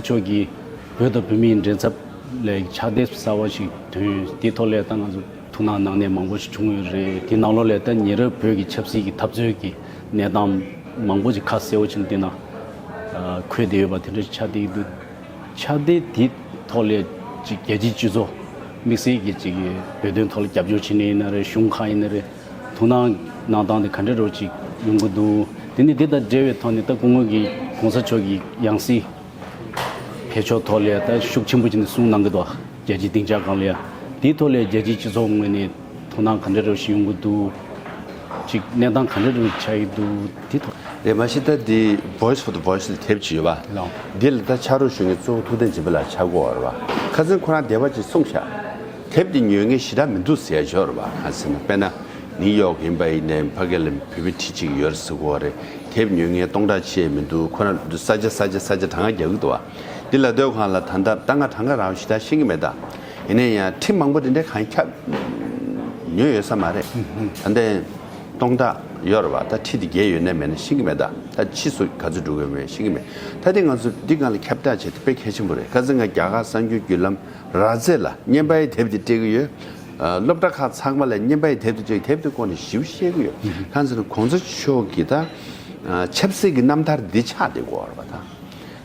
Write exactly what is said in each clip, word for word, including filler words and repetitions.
མཆོག་གིས་བོད་དང་བོད་མིའི་འབྲེལ་འཚབ་ལས་ཕྱག་དེབ་གསར་བ་ཞིག་ཐོན་ཡོད། དེའི་ཐོག་ལས་ད་ང་ཚོ་ཐུགས་སྣང་གནང་མཁན་མང་པོ་ཞིག་བྱུང་ཡོད་རེད། དེའི་ནང་ལོགས་ལས་ད་ཉེ་རབས་བོད་ཀྱི་ཆབ་སྲིད་ཀྱི་འཐབ་རྩོད་ཀྱི་གནས་སྟངས་མང་པོ་ཞིག་ཁ་གསལ་པོ་ཞིག་དེ་ན་འཁོད་བསྡད་ཡོད་པ་དེ་འདྲ་ཆགས་བསྡད་ཀྱི་འདུག་ཕྱག་དེབ་དེའི་ཐོག་ལས་ཅིག་རྒྱལ་སྤྱིའི་སྤྱི་ཚོགས་དམིགས་བསལ་གྱི་ཅིག་བོད་དོན་ཐོག་ལ་རྒྱབ་སྐྱོར་བྱེད་མཁན་ཡིན་ན་རེད། གཞུང་ཁག་ཡིན་ན་རེད། ཐུགས་སྣང་གནང་སྟངས་དེ་ག་འདྲ་རོ་ཅིག་ཡོང་གི་འདུག་དེ་ནས་དེ་དང་འབྲེལ་བའི་ཐོག་ནས་ད་སྐུ་ངོ་གིས་གོང་ས་མཆོག་གི་ཡང་སྲིད་ཕེབས་ཕྱོགས་ཐོག་ལ་ད་ཤུགས་ཆེན་པོ་བྱས་ནས་གསུང་གནང་གི་འདུག་རྒྱལ་སྤྱིའི་སྡིངས་ཆ་སྒང་ལ་ཡ། དེའི་ཐོག་ལ་རྒྱལ་སྤྱིའི་སྤྱི་ཚོགས་ངོས་ནས་ཐུགས་སྣང་ག་འདྲ་རོ་ཞིག་ཡོང་གི་འདུག་ཅིག་གནས་སྟངས་ག་འདྲ་རོ་ཆགས་ཀྱི་འདུག་དེ་ཐོག་རེད། མ་གཞི་ད་འདི་Voice for the Voiceless དེབ་ཅིག་ཡོད་པ། ལགས། འདི་ལ་ད་ཕྱག་རོགས་ཞུ་མཁན་གཙོ་བོ་ཐུབ་བསྟན་སྦྱིན་པ་ལགས་ཆགས་ཀྱི་ཡོད་རེད་པ། ཁ་སང་ཁོ་རང་འདས་པ་ཅིག་གསུངས་ཤག་དེབ་འདི་ཉོ་མཁན་ཞེ་དྲག་མི་འདུག་ཟེར་ཡ་ཅིག་ཡོད་རེད་པ། གང་ཟེར་ན་དཔེར་ན་ནིའུ་ཡོག་ཡིན་པ་ཡིན་ནའི་ཕ་གི་ལ་བོད་མི་ཁྲི་གཅིག་ཡོད་རེད་ཟེར་གྱི་ཡོད་རེད། དེབ་ཉོ་མཁན་སྟོང་ཕྲག་ཕྱེད་མི་འདུག་ཁོ་རང་ས་ཆ་ས་ཆ་ས་ཆ་གྲངས་ཀ་རྒྱག་གི་འདུག་པ། འདི་ལ་ལྟོས་གོང་ལ་ད་ལྟ་ད་ང་གྲངས་ཀ་རང་ཞེ་དྲག་ཤེས་ཀྱི་མེད་ད། ཡིན་ན་ཡང་ཁྲི་མང་པོ་དེ་འདྲའི་གང་ཁྱབ་ཉོས་ཡོད་ས་མ་རེད། ད་ལྟའི་སྟོང་ཕྲག་ཡོད་རེད་པ། ད་ཁྲི་དེ་བརྒལ་ཡོད་ན་མེད་ན་ཤེས་ཀྱི་མེད་ད། ད་ཕྱིས་སུ་ག་ཚོད་འགྲོ་གི་ཡོད་མེད་ཤེས་ཀྱི་མེད། ད་དེ་ང་ཚོ་འདི་སྒང་ལ་ཁྱབ་བསྒྲགས་བྱེད་དེ་དཔེ་གལ་ཆེན་པོ་རེད། ཁ་སང་ང་རྒྱ་གར་གསར་འགྱུར་བརྒྱུད་ལམ་ར་ཛེ་ལ་བརྙན་པར་དེབ་དེ་སྤྲད་ཀྱི་ཡོད། ཨ། སློབ་གྲྭ་ཁག་ཚང་མ་ལ་བརྙན་པར་དེབ་དེ་སྤྲད། དེབ་དེ་སྐོར་ནས་ཞིབ་བཤད་ཀྱི་ཡོད། གང་ཟེར་ན་གོང་ས་མཆོག་གི་ད་ཨ་ཆབ་སྲིད་ཀྱི་རྣམ་ཐར་འདི་ཆགས་བསྡད་ཀྱི་ཡོད་རེད་པ། ད་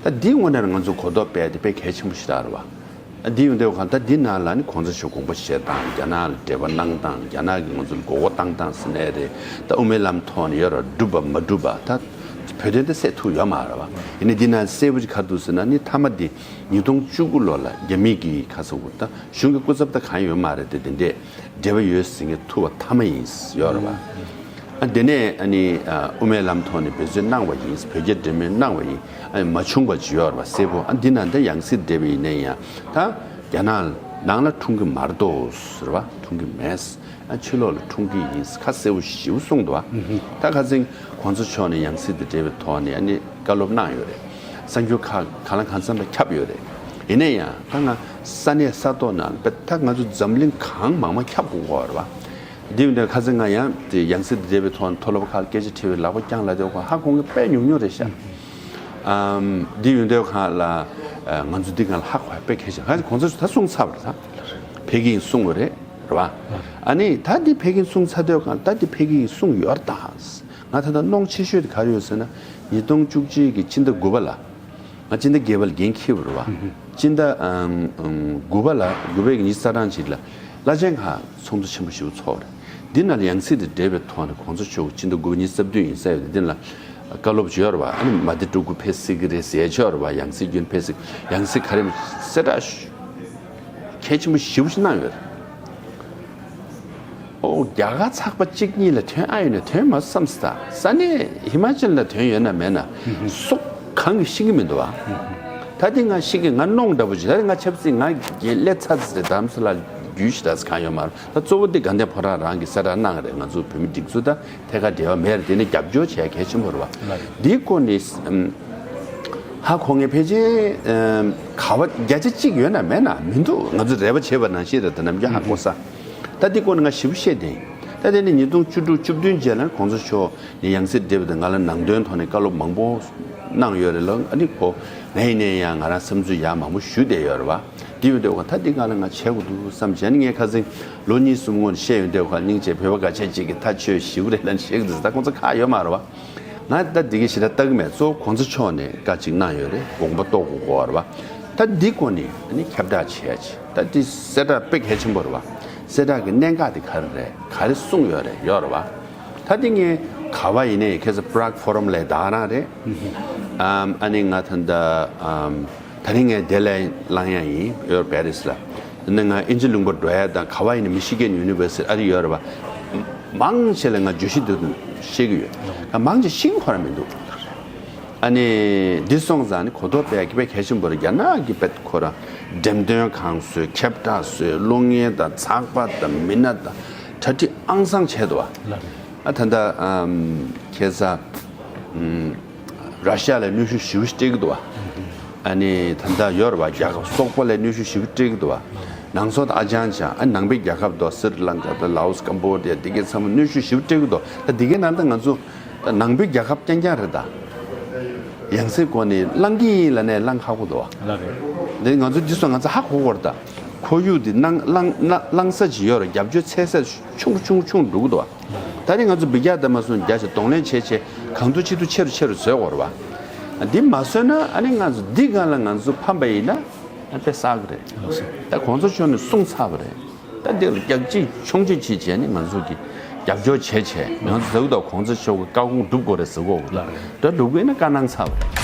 ད་འདི་དངོས་གནས་ང་ཚོ་གོ་རྟོགས་སྤེལ་དེ་དཔེ་གལ་ཆེན་པོ་ཞིག་རེད་པ། འདི་ཡོང་དུས་གང་ལྟར་འདི་ནང་ལ་ནི་གོང་ས་མཆོག་དགོངས་པ་བཞེས་སྟངས། རྒྱ་ནག་ལ་འབྲེལ་བ་གནང་སྟངས། རྒྱ་ནག་གིས་ང་ཚོ་ལ་མགོ་སྐོར་བཏང་སྟངས་ཟེར་ནའི་རེད། ད་དབུ་མའི་ལམ་ཐོག་ནས་ཡོད་ར་འགྲུབ་པ་མ་འགྲུབ་པ། ད་བོད་དོན་དེ་སེལ་ཐུབ་ཡོད་མ་རེད་པ། ཡིན་ནའི་འདི་ནང་གསལ་པོ་ཅིག་ག་རེ་འདུག་ཟེར་ན་ནི་མཐའ་མ་འདི་ཉིས་སྟོང་བཅུ་དགུ་ལོ་ལ་རྒྱ་མི་གིས་ཁ་ས་འུ་ད་གཞུང་གི་སྐུ་ཚབ་ད་གང་ཡོད་མ་རེད་དེ། དེ་འདྲས་འབྲེལ་བ་ཡོད་ཟེར་མཁན་ཐུག་པ་མཐའ་མ་ཡིན་ཡོད་རེད་པ། ཨ་དེ་ནས་ཨ་ནི་ཨ་དབུ་མའི་ལམ་ཐོག་ནས་འབད་བརྩོན་གནང་བ་ཡིན། བོད་རྒྱ་འབྲེལ་མོལ་གནང་བ་ཡིན། ཨ་ནི་མ་བྱུང་བ་ཅིག་ཡོད་རེད་པ་གསལ་པོ། ཨ་འདི་ནང་ད་ཡང་སྲིད་འབྲེལ་བ་ཡིན་ན་ཡང་ད་རྒྱ་ནག་ནང་ལ་འཁྲུངས་ཀྱི་མ་རེད་དོ་ཟེར་བ། འཁྲུངས་ཀྱི་མེད། ཨ་ཕྱི་ལོགས་ལ་འཁྲུངས་ཀྱི་ཡིན་ཁ་གསལ་པོ་ཞེ་པོ་གསུངས་འདུག་པ། ད་ཁ་སང་གོང་ས་མཆོག་ནས་ཡང་སྲིད་དང་འབྲེལ་བའི་ཐོག་ནས་ཨ་ནི་བཀའ་སློབ་གནང་ཡོད་རེད། གསར་འགྱུར་ཁག་གང་ལ་གང་འཚམ་ལ་ཁྱབ་ཡོད་རེད། ཡིན་ན་ཡང་ད་ང་ས་གནས་ས་ཐོག་ནང་ད་ང་ཚོ་འཛམ་གླིང་གང་མང་མང་ཁྱབ་དགོས་ཀྱི་ཡོད་རེད་པ། འདི་ཡིན་དུས་ཁ་སང་ང་ཡང་དེ་ཡང་སྲིད་དང་འབྲེལ་བའི་ཐོག་ནས་མཐོ་སློབ་ཁག་ལ་སྐད་ཆ་དྲིས་པའི་ལག་པ་བརྐྱངས་ལབ་དུས་ཧ་གོ་མཁན་དཔེ་ཉུང་ཉུང་རེད་ཤག་ཨམ། འདི་ཡིན་དུས་གང་ལ་ཨ་ང་ཚོ་འདི་གང་ལ་ཧ་གོ་ཡ་དཔེ་གལ་ཆེ། ང་ཚོ་གོང་ས་མཆོག་ད་གསུངས་ཚར་བ་རེད། ད་ཕེབས་ཀྱི་ཡིན་གསུངས་པ་རེད། རེད་པ། ཨ་ནི་ད་འདི་ཕེབས་ཀྱི་ཡིན་གསུངས་ཚར་དུས་གང་ད་འདི་ཕེབས་ཀྱི་ཡིན་གསུངས་ཡོད་རེད་ད། ང་ད་ལྟ་གནོང་ཆེ་ཤོས་དེ་ག་རེ་ཡོད་ཟེར་ན་ཉིས་སྟོང་བཅུ་གཅིག་གི་སྤྱི་ཟླ་དགུ་པ་ལ། ང་སྤྱི་ཟླ་བརྒྱད་པ་ལ་འགན་འཁྱེར་བ་རེད་པ། སྤྱི་ཟླ་ཨམ་ཨམ་དགུ་པ་ལ་དགུ་པའི་ཉི་ཤུ་རྩ་གྲངས་ཅིག་ལ་བླ་ཆེན་ཁག་ཚོགས་འདུ་ཆེན་པོ་ཞིག་ཚོགས་རེད། འདི་ནང་ལ་ཡང་སྲིད་དང་འབྲེལ་བའི་ཐོག་ནས་གོང་ས་མཆོག་སྤྱི་ཟླ་དགུ་པ་ཉི་ཤུ་རྩ་བདུན་ཡིན་ས་ཡོད་དེ། འདི་ལ་བཀའ་སློབ་ཅིག་ཡོད་རེད་པ། ཨ་ནི་མ་ཏི་ཀྲུ་གུ་ཕེབས་སྲིད་ཀྱི་རེད་ཟེར་ཡ་ཅིག་ཡོད་རེད་པ། ཡང་སྲིད་རྒྱུན་ཕེབས་སྲིད། ཡང་སྲིད་ག་རེ་གསལ་བསྒྲགས་གལ་ཆེན་པོ་ཞེ་པོ་ཞིག་གནང་ཡོད་རེད། ཨོ་རྒྱ་གར་ཚགས་པ་གཅིག་གཉིས་ལ་ཐོན་ཨ་ཡོད་ན་ཐོན་མ་བསམ་སི་ད། ས་གནས་ཧི་མ་ཅལ་ལ་ཐོན་ཡོད་ན་མེད་ན་སུ་གང་གིས་ཤེས་ཀྱི་མི་འདུག་ཨ། ད་དེ་ང་ཤེས་ཀྱི། ང་གནོང་འདྲ་པོ་ཅིག་ད་དེ་ང་ཆབ་སྲིད་ང་རྒྱལ་ལས་ཚ་ཚ་རེད། དམ་སུ་ལ་རྒྱུས་ཞེ་དྲག་གང་ཡོད་མ་རེད། ད་གཙོ་བོ་དེ་དགའ་ལྡན་ཕོ་བྲང་རང་གིས་གསལ་བསྒྲགས་གནང་རེད། ང་ཚོ་བོད་མི་སྒྲིག་འཛུགས་ད་ཐད་ཀར་འབྲེལ་བ་མེད་རེད། དེ་ནི་རྒྱབ་སྐྱོར་བྱས་གལ་ཆེན་པོ་རེད་པ། འདིའི་སྐོར་ནས་ཧ་གོ་མཁན་ཕལ་ཆེར་ག་བ་བརྒྱ་ཆ་གཅིག་ཡོད་ན་མེད་ན་མི་འདུག་ང་ཚོ་རེ་བ་བྱས་པ་ནང་བཞིན་རེད། ད་ནམ་རྒྱུན་ཧ་གོ་ས། ད་འདི་སྐོར་ནས་ང་ཞིབ་བཤད་དེ་ཡིན། ད་དེ་ནི་ཉིས་སྟོང་བཅུ་དྲུག་བཅུ་བདུན་རྗེས་ལ་གོང་ས་མཆོག་ནས་ཡང་སྲིད་འབྲེལ་བ་དེ་ང་ལ་ནང་དོན་ཐོག་ནས་བཀའ་སློབ་མང་པོ་གནང་ཡོད་རེད་ལ། ཨ་ནི་ཁོ་ང་ཡིན་ནའི་ཡང་ང་རང་བསམ་ཚུལ་ཡང་མང་པོ་ཞུས་བསྡད་ཡོད་རེད་པ། འདི་ཡོད་དུས་ད་འདི་གང་ལ་ང་བྱེད་དགོས་འདུག་བསམ་བྱས་ནས། ངས་ཁ་སང་ལོ་གཉིས་གསུམ་སྔོན་བཤད་ཡོང་དུས་ཁ་སྙིང་རྗེ་བོད་པ་འགའ་ཤས་ཅིག་གིས་ད་ཆོས་ཞེ་པོ་རེད་ལབ་བཤད་ཀྱི་འདུག་ད་ཁོང་ཚོ་ཁག་ཡོད་མ་རེད་པ། ང་ད་འདི་གི་ཞེ་དྲག་ལྟ་གི་མེད། གཙོ་བོ་གོང་ས་མཆོག་ནས་བཀའ་གཅིག་གནང་ཡོད་རེད། དགོངས་པ་རྟོགས་དགོས་ཀྱི་ཡོད་རེད་པ། ད་འདི་སྐོར་ནས་ཨ་ནི་ཁྱབ་བསྒྲགས་བྱེད་ཡ་ཅིག་ད་འདི་གསལ་བསྒྲགས་དཔེ་གལ་ཆེན་པོ་རེད་པ། གསལ་བསྒྲགས་ཀྱི་གནད་འགག་དེ་ག་རེ་རེད། ག་རེ་གསུངས་ཡོད་རེད། ཡོད་རེད་པ། ད་འདི་ངས་ག་བ་ཡིན་ནའི་ཁ་སང་Prague Forum ལ་ད་ག་རང་རེད། ཨམ་ཨ་ནི་ང་ད་ལྟ་ཨམ་ད་རིང་ངས་དེ་ལ་ལངས་ཡ་ཡིན། ཡོད་པེ་རིས་ལ། ནི་ང་དབྱིན་ཇི་ལུང་པ་འགྲོ་ཡ་དང་ག་བ་ཡིན་ན་མི་ཤི་གན་ཡུ་ནི་ཝར་སི་ཊི་ཨ་རི་ཡོད་རེད་པ། མང་ཆེ་ལ་ང་བརྗོད་གཞི་འདི་བཤད་ཀྱི་ཡོད། ང་མང་ཆེ་ཤེས་ཀྱི་ཁོ་རང་མི་འདུག་ཨ་ནི་འདི་སོང་ཙང་ནི་གོ་རྟོགས་སྤེལ་གྱི་དཔེ་གལ་ཆེན་པོ་རེད། རྒྱ་ནག་གི་དཔེ་ཁོ་རང་འགྲེམས་སྟོན་ཁང་བཟོས། ཁྱབ་བསྒྲགས་བཟོས། གློག་བརྙན་དང་ཚགས་པར་དང་མི་སྣ་དང་གྲ་སྒྲིག་ཨང་སང་བྱས་འདུག་པ། ཨ་ད་ལྟ་ཨམ་ཁ་སང་ཨམ། ར་ཤི་ཡ་ལ་གནོན་ཤུགས་ཞེ་པོ་ཞིག་སྤྲད་ཀྱི་འདུག་པ། ཨ་ནི་ད་ལྟ་ཡོད་རེད་པ། རྒྱལ་ཁབ་སོག་པོ་ལ་གནོན་ཤུགས་ཞེ་པོ་སྤྲད་ཀྱི་འདུག་པ། ནང་སོག་དང་ཨ་ཅང་ཅང་། ཨ་ནང་པའི་རྒྱལ་ཁབ་དང་སི་རི་ལང་ཀ་དང་ལའོ་སི། ཀམ་བོ་ཌི་ཡ། འདི་གའི་ཚང་མ་གནོན་ཤུགས་ཞེ་པོ་སྤྲད་ཀྱི་འདུག་ད་འདི་གའི་ནང་ད་ང་ཚོ་ད་ནང་པའི་རྒྱལ་ཁབ་རྐྱང་རྐྱང་རེད་ད། ཡང་སེ་སྒོ་ནས་བླང་གི་ཡིན་ལབ་ནས་བླང་ཁག་པོ་འདུག་བ། ལགས་རེད། འདི་ང་ཚོ་འདི་ཚོ་ང་ཚོ་ཧ་གོ་དགོས་རེད་ད། ཁོར་ཡུག་འདི་བླང་བླང་བླང་བླང་ས་ཅིག་ཡོད་རེད། རྒྱབ་སྐྱོར་ཚད་ཚད་ཆུང་རུ་ཆུང་རུ་ཆུང་རུ་འགྲོ་གི་འདུག་བ། ད་རེས་ང་ཚོ་འབུད་རྒྱག་དེ་མ་སོང་རྒྱ་ཆེ་གདོང་ལེན་བྱས་བྱས་གང་ཐུབ་ཅི་ཐུབ་ཆེ་རུ་ཆེ་རུ་བཟོས་དགོས་རེད་བ། འདི་མ་བཟོས་ན་ཨ་ནི་ང་ཚོ་འདི་སྒང་ལ་ང་ཚོ་ཕམ་པ་ཡིན་ན་ཨ་དཔེ་བསགས་གི་རེད། ལགས་སོ། ད་གོང་ས་མཆོག་ནས་གསུངས་ཚར་བ་རེད། ད་འདི་ལ་རྒྱག་ཅིག་མཆོང་ཅིག་བྱེད་བྱས་ནས་ང་ཚོ་གི་རྒྱབ་སྐྱོར་བྱས་བྱས་ང་ཚོ་ཟེར་གི་འདུག་གོང་ས་མཆོག་གི་བཀའ་དགོངས་སྒྲུབ་དགོས་རེད་ཟེར་གོ། ལགས་རེད། ད་སྒྲུབ་དགོས་ན་བཀའ་གནང་ཚར་བ་རེད།